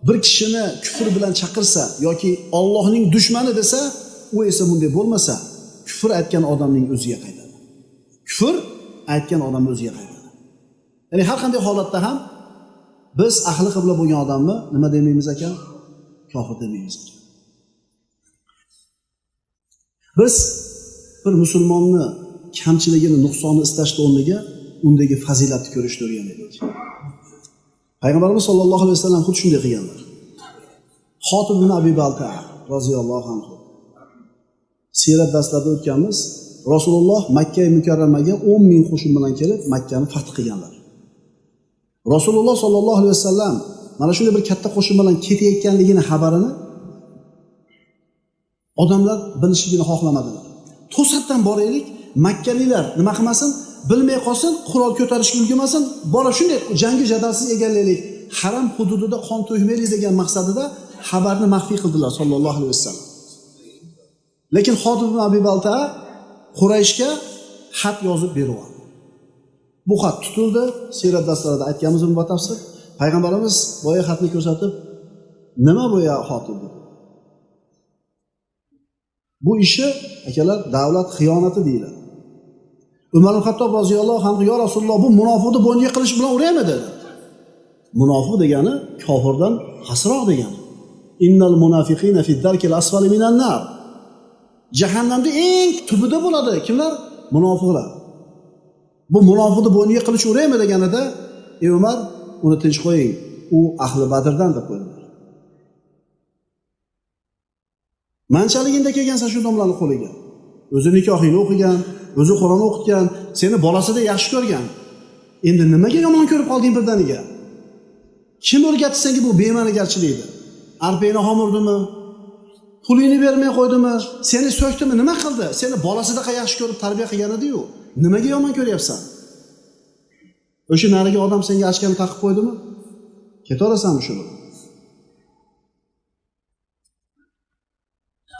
bir kishini kufr bilan chaqirsa yoki Allohning dushmani desa, u esa bunday bo'lmasa, kufr aytgan odamning o'ziga qaytadi. Kufr aytgan odamning o'ziga qaytadi. Ya'ni har qanday holatda ham biz ahli qibla bo'lgan odamni nima demaymiz ekan? Kofir demaymiz ekan. Biz bir musulmonni kamchiligini, nuqsonini istashni o'rniga undagi fazilatni ko'rishni o'rganaylik. Payg'ambarimiz sollallohu alayhi vasallam xuddi shunday qilganlar. Xotib ibn Abi Baltaa roziyallohu anhu. Siyrat darslarida o'tganmiz. Rasululloh Makka mukarramaga 10 ming qo'shin bilan kelib Makkani fath qilganlar. Rasululloh sollallohu alayhi vasallam mana shunday bir katta qo'shin bilan ketayotganligini xabarini odamlar bilishligini xohlamadilar. To'satdan boraylik, Makkaliklar nima qilmasin, bilmay qolsin, qurol ko'tarishga ulgurmasin, bora shunday jangi jadalsiz egallaylik, haram hududida qon to'kmaylik degan maqsadida xabarni maxfiy qildilar sollallohu alayhi vasallam. Lekin Xotib ibn Abi Baltaa Qurayshga xat yozib berib. Bu xat tutildi, siyrat darslarida aytganmiz buni batafsil. Payg'ambarimiz boya xatni ko'rsatib, nima bu ya Xotib dedi. Bu ishi akalar davlat xiyonati deyiladi. Umar ibn Xattob roziyallohu anhu, "Ya Rasululloh, bu munofiqni bo'yniga qilish bilan uraymi?" dedi. Munofiq degani kofirdan xasroq degani. Innal munafiqina fi darkil asfali minan nar. Jahannamda eng tubida bo'ladi kimlar? Munofiqlar. Bu munofiqni bo'yniga qilish uraymi deganida, "Ey Umar, uni tinch qo'ying, u ahli Badrdan" deb qo'ydilar. Manchaligingda kelgansan shu domlani qo'liga. O'zi nikohingni o'qigan, o'zi Qur'on o'qitgan, seni bolasida yaxshi ko'rgan. Endi nimaga yomon ko'rib qolding birdaniga? Kim o'rgatdi senga bu bema'nigarchilikni? Arpangni xomurdimi? Pulingni bermay qo'ydimi? Seni so'kdimi? Nima qildi? Seni bolasidaqa yaxshi ko'rib tarbiya qilgan edi-yu. Nimaga yomon ko'ryapsan? O'sha narigi odam senga ochkani taqib qo'ydimi? Ketaverasanmi shu bilan?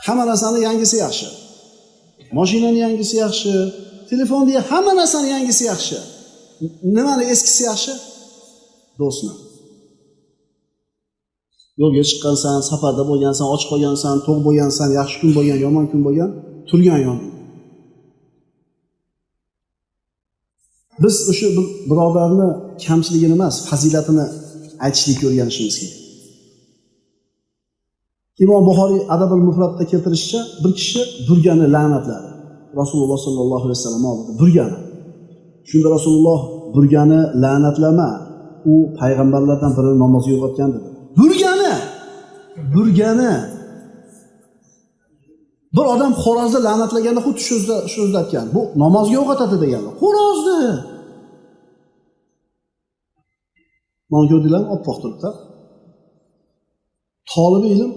Hamma narsani yangisi yaxshi. Mashinani yangisi yaxshi, telefonni hamma narsani yangisi yaxshi. Nimani eskisi yaxshi? Do'stni. Yo'lga chiqqansan, safarda bo'lgansan, och qolgansan, to'q bo'lgansan, yaxshi kun bo'lgan, yomon kun bo'lgan, turgan yoningda. Biz o'sha birodarni kamchiligini emas, fazilatini aytishlikka o'rganishimiz kerak. Imom Buxoriy Adabul Mufratda keltirishicha, bir kishi burgani la'natladi. Rasululloh sollallohu alayhi vasallam oldida burgani. Shunda Rasululloh burgani la'natlama, u payg'ambarlardan birini namozga uyg'otgan dedi. Burgani, burgani. Bir odam xo'rozni la'natlaganda xuddi shu so'zni aytgan. Bu namozga uyg'otadi deganlar. Xo'rozni. Mana ko'rdinglarmi, oppoq turibdi. Tolibi ilm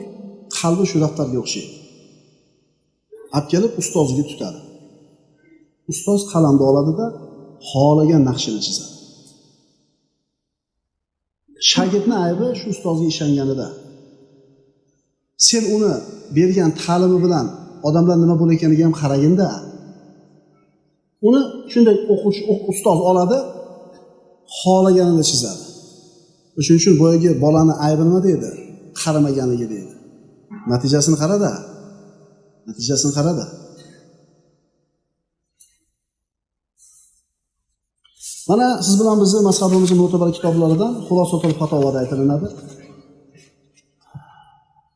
qalbi shu daftarga o'xshaydi. Olib kelib ustoziga tutadi. Ustoz qalamni oladida xohlagan naqshini chizadi. Shogirdning aybi shu ustozga ishonganida. Sen uni bergan ta'limi bilan odamlar nima bo'layotganiga ham qaraginda. Uni shunday o'quvchi ustoz oladi, xohlaganini chizadi. Shuning uchun boyagi bolani aybi nima deydi? Qaramaganligi deydi. Natijasini qarada. Natijasini qarada. Mana siz bilan bizni mazhabimizning mo'tabar kitoblaridan Xulosatul Fatovoda aytilinadi.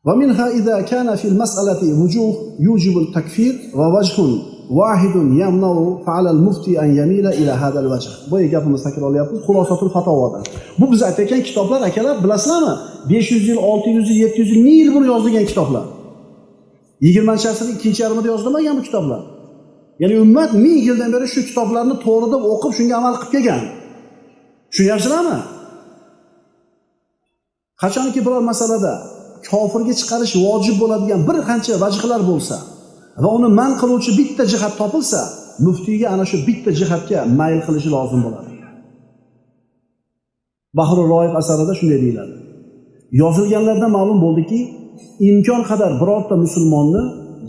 Va minha idza kana fil mas'alati wujuh yujibu al-takfir va wajhun wahidun yamna'u fa'ala al-mufti an yamila ila hadha al-wajh. Bu gapimizni takrorlayapmiz Xulosatul Fatovoda. Bu biz aytayotgan kitoblar akalar bilasizlarmi? 500 yil, 600 yil, 700 yil, 1000 yil burun yozilgan kitoblar. 20-asrning ikkinchi yarmida yozilmagan bu kitoblar. Ya'ni ummat 1000 yildan beri shu kitoblarni to'g'ri deb o'qib, shunga amal qilib kelgan. Tushunyapsizlarmi? Qachonki biror masalada kofirga chiqarish vojib bo'ladigan bir qancha vajhlar bo'lsa va uni man qiluvchi bitta jihat topilsa, muftiyga ana shu bitta jihatga mayl qilishi lozim bo'ladi. Bahru Roiq asarida shunday deyiladi. Yozilganlardan ma'lum bo'ldiki, imkon qadar birorta musulmonni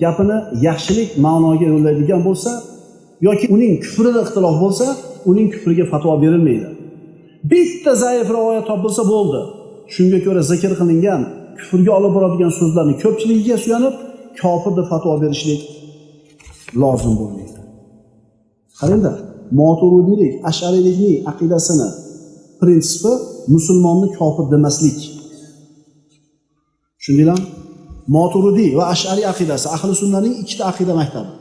gapini yaxshilik ma'noga yo'llaydigan bo'lsa yoki uning kufrida ixtilof bo'lsa, uning kufriga fatvo berilmaydi. Bitta zaif rivoyat topilsa bo'ldi. Shunga ko'ra zikr qilingan kufrga olib boradigan so'zlarning ko'pchiligiga suyanib kofir deb fatvo berishlik lozim bo'lmaydi. Qarangda, Moturidiylik, Ash'ariylikning aqidasini prinsipi musulmonni kofir demaslik. Tushundinglarmi? Moturidiy va Ash'ariy aqidasi ahli sunnaning ikkita aqida maktabi.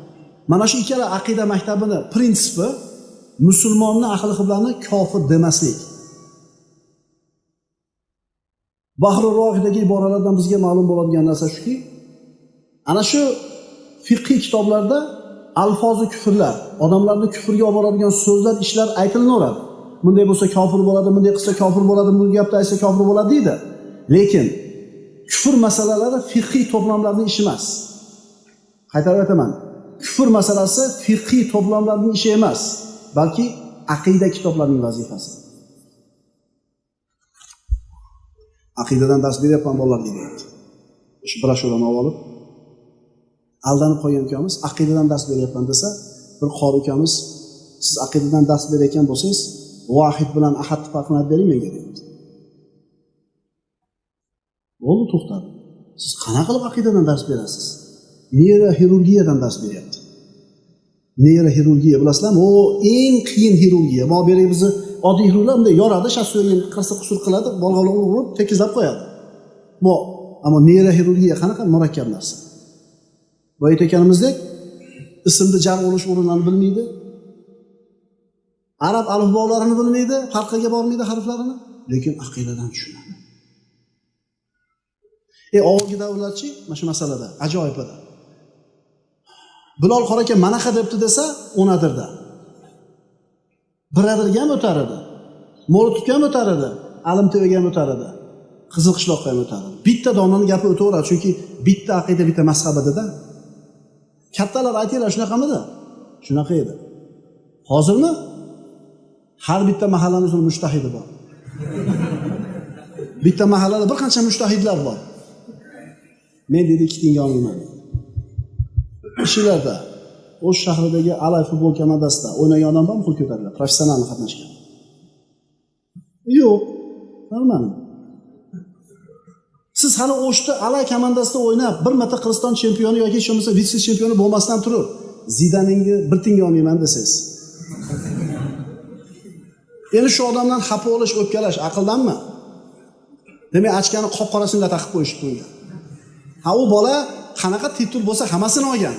Mana shu ikkala aqida maktabini prinsipi musulmonni ahli qiblani kofir demaslik. Bahru Roiqdagi iboralardan bizga ma'lum bo'ladigan narsa shuki, ana shu fiqhiy kitoblarda alfozi kufrlar, odamlarni kufrga olib boradigan so'zlar, ishlar aytilaveradi. Bunday bo'lsa kofir bo'ladi, bunday qilsa kofir bo'ladi, bu gapni aytsa kofir bo'ladi deydi. Lekin kufr masalalari fiqhiy to'plamlarning ishi emas. Qaytarib aytaman. Kufr masalasi fiqhiy to'plamlarning ishi emas, balki aqida kitoblarining vazifasi. Aqidadan dars beryapman bolalarga deyapti. Shu broshyurani olib aldanib qolgan ukamiz aqidadan dars beryapman desa, bir qori ukamiz siz aqidadan dars berayotgan bo'lsangiz, vohid bilan ahadni farqini aytib bering menga deyapti. Bo'ldi, to'xtadi. Siz qanaqa qilib aqidadan dars berasiz? Neyroxirurgiyadan dars beryapti. Neyroxirurgiya bilasizlarmi? O eng qiyin xirurgiya. Mo berek bizni oddiy xirurglar bunday yoradi, shasuyini qirsa qusur qiladi, bolg'alar urib tekizlab qo'yadi. Mo, ammo neyroxirurgiya qanaqa murakkab narsa. Boya aytganimizdek, ismni jar bo'lish o'rnini bilmaydi. Arab alifbolarini bilmaydi, farqiga bormaydi harflarini, lekin aqidadan tushunadi. Avvalgi davrlarchi mana shu masalada ajoyib edi. Bilol qora aka manaqa debdi desa, o'nadirda. Biradirga ham o'tar edi. Mo'litga ham o'tar edi, Alimtevaga ham o'tar edi. Qizil qishloqqa ham o'tar edi. Bitta domlaning gapi o'taveradi, chunki bitta aqida, bitta mazhab edi-da. Kattalar aytinglar shunaqamidi? Shunaqa edi. Hozirmi? Har bitta mahallaning o'zini mujtahidi bor. Bitta mahallada bir qancha mujtahidlar bor. Men dedi ikki tinga olmayman. Kishilarda O'sh shahridagi Alay futbol komandasida o'ynagan odam bormi, qo'l ko'taringlar, professional qatnashgan? Yo'q, normal. Siz hali O'shda Alay komandasida o'ynab, bir marta Qirg'iziston chempioni yoki hech bo'lmasa vitse chempioni bo'lmasdan turib, Zidaningni bir tinga olmayman desangiz. Endi shu odamdan xafa bo'lish, o'pkalash aqldanmi? Demak, ochkani qop-qorasini taqib qo'yishdi unga. Ha, u bola qanaqa titul bo'lsa hammasini olgan.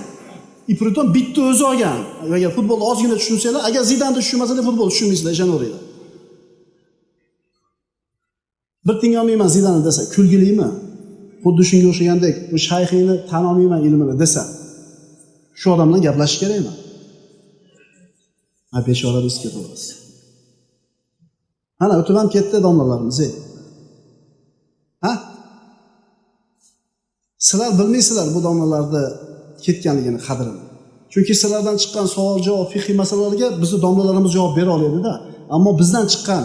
Ipriton bitta o'zi olgan. Agar futbolni ozgina tushunsanglar, agar Zidanni tushunmasalar futbol tushunmaysizlar, ishonaveringlar. Bir tinga olmayman Zidanni desa, kulgilimi? Xuddi shunga o'xshagandek, bu shayxingni tan olmayman ilmini desa, shu odam bilan gaplashish kerakmi? Ha, bechora biz ketaverasiz. Mana o'tib ham ketdi domlalarimiz. Ha? Sizlar bilmaysizlar bu domlalarni ketganligini qadrini. Chunki sizlardan chiqqan savol javob fiqhiy masalalarga bizni domlalarimiz javob bera oladi-da. Ammo bizdan chiqqan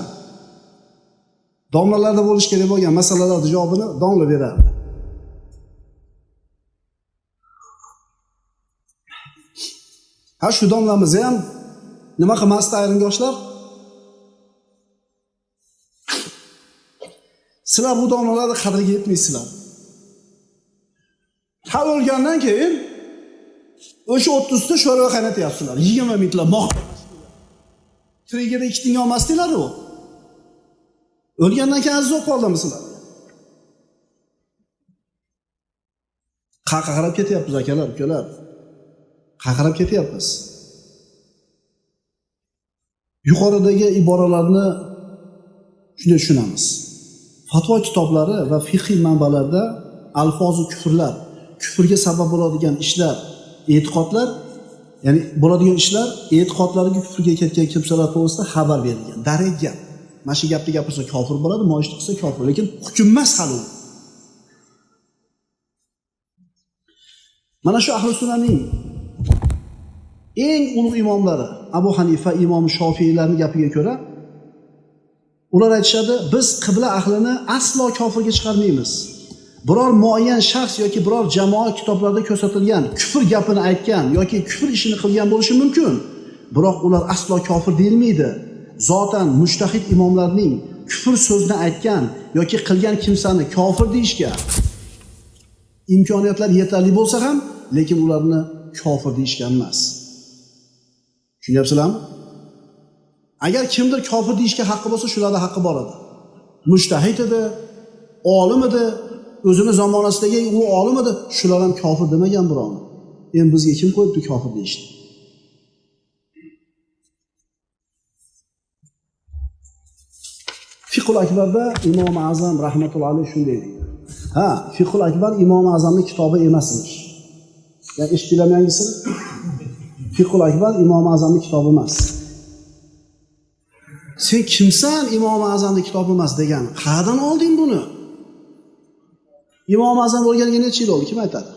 domlalarda bo'lish kerak bo'lgan masalalarning javobini domla berardi. Ha, shu domlamiz ham nima qilmasdi ayrim yoshlar? Sizlar bu domlalarni qadriga yetmaysizlar. Ha, o'lgandan keyin o'sha 30 ta sho'rva qaynatyapsizlar. 20 minglab moq. Tirigida 2 tinga olmasdinglar u. O'lgandan keyin aziz bo'lib qoldimi sizlar? Qayerga qarab ketyapmiz akalar, ukalar? Qayerga qarab ketyapmiz? Yuqoridagi iboralarni shunday tushunamiz. Fatvo kitoblari va fiqhiy manbalarda alfozi kufrlar, kufrga sabab bo'ladigan ishlar, e'tiqodlar, ya'ni bo'ladigan ishlar e'tiqodlariga kufrga ketgan kimsalar to'g'risida xabar berilgan. Darak gap. Mana shu gapni gapirsa kofir bo'ladi, moishni qilsa kofir, lekin hukm emas hali u. Mana shu ahli sunnaning eng ulug' imomlari Abu Hanifa, Imom Shofiylarning gapiga ko'ra ular aytishadi, biz qibla ahlini aslo kofirga chiqarmaymiz. Biror muayyan shaxs yoki biror jamoa kitoblarda ko'rsatilgan kufr gapini aytgan yoki kufr ishini qilgan bo'lishi mumkin. Biroq ular aslo kofir deyilmaydi. Zotan mujtahid imomlarning kufr so'zni aytgan yoki qilgan kimsani kofir deyishga imkoniyatlar yetarli bo'lsa ham, lekin ularni kofir deyishgan emas. Tushunyapsizlarmi? Agar kimdir kofir deyishga haqqi bo'lsa, shularda haqqi bor edi. Mujtahid edi, olim edi, o'zini zamonasidagi u olim edi, shular ham kofir demagan birovni. Endi bizga kim qo'yibdi kofir deyishni? Fiqhul Akbarda Imom Azam rahmatullohi alayhi shunday deydi. Ha, Fiqhul Akbar Imom Azamning kitobi emasmish. Ya'ni eshitdinglarmi yangisini? Fiqhul Akbar Imom Azamning kitobi emas. Sen kimsan Imom Azamning kitobi emas degan? Qayerdan olding buni? Imom Azam o'lganiga necha yil bo'ldi? Kim aytadi?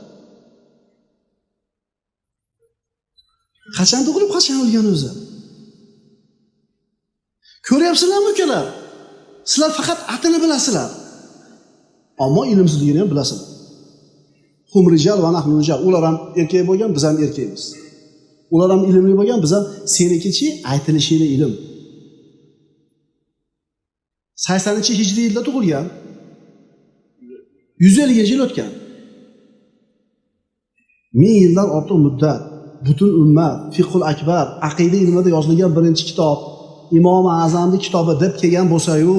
Qachon tug'ilib, qachon o'lgan o'zi? Ko'ryapsizlarmi ukalar? Sizlar faqat atini bilasizlar. Ammo ilmsizligini ham bilasizlar. Hum rijal va nahnu rijal. Ular ham erkak bo'lgan, biz ham erkakmiz. Ular ham ilmli bo'lgan, biz ham. Senikichi aytilishini ilm. 80-hijriy yilda tug'ilgan. 150 yil o'tgan. 1000 yildan ortiq muddat butun ummat Fiqhul Akbar aqida ilmida yozilgan birinchi kitob Imom Azamning kitobi deb kelgan bo'lsa-yu,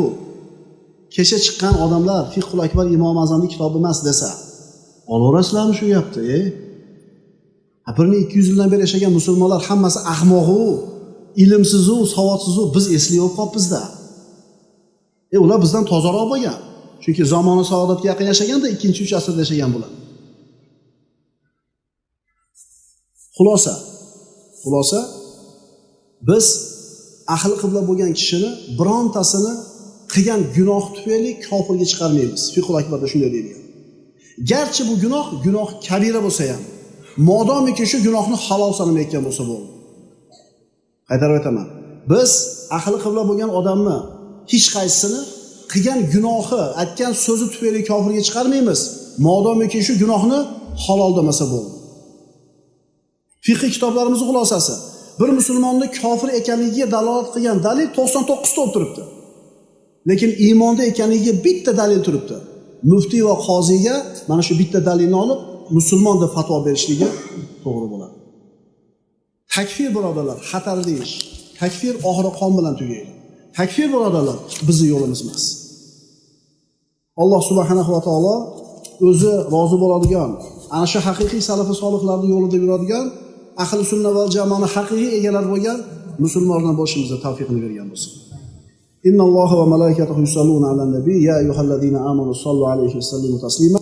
kecha chiqqan odamlar Fiqhul Akbar Imom Azamning kitobi emas desa, olaverasizlarmi shu gapni? 1200 yildan beri yashagan musulmonlar hammasi ahmoq-u, ilmsiz-u, savodsiz-u, biz esli bo'lib qolibmiz-da. Ular bizdan tozaroq bo'lgan. Chunki zamoni saodatga yaqin yashaganda 2-3 asrda yashagan bular. Xulosa biz ahli qibla bo'lgan kishini birontasini qilgan gunoh tufayli kofirga chiqarmaymiz. Fiqhul Akbarda shunday deyilgan. Garchi bu gunoh gunoh kabira bo'lsa ham, modomiki shu gunohni halol sanamayotgan bo'lsa bo'ldi. Qaytarib aytaman. Biz ahli qibla bo'lgan odamni hech qaysisini qilgan gunohi, aytgan so'zi tufayli kofirga chiqarmaymiz. Modomiki shu gunohni halol demasa bo'ldi. Fiqh kitoblarimizning xulosasi. Bir musulmonni kofir ekanligiga dalolat qilgan dalil 99 ta bo'lib turibdi. Lekin iymonda ekanligiga bitta dalil turibdi. Muftiy va qoziyga mana shu bitta dalilni olib musulmon deb fatvo berishligi to'g'ri bo'ladi. Takfir birodarlar, xatarli ish. Takfir oxiri qon bilan tugaydi. Takfir birodarlar bizning yo'limiz emas. Alloh subhanahu va taolo o'zi rozi bo'ladigan, ana shu haqiqiy salafi solihlarning yo'lida yuradigan, ahli sunna va jamoani haqiqiy egalari bo'lgan musulmonlardan bo'lishimizga tavfiqini bergan bo'lsin. Innalloha va malaikatahu yusalluna alan nabiy ya ayyuhallazina amanu sallu alayhi va sallimu taslima.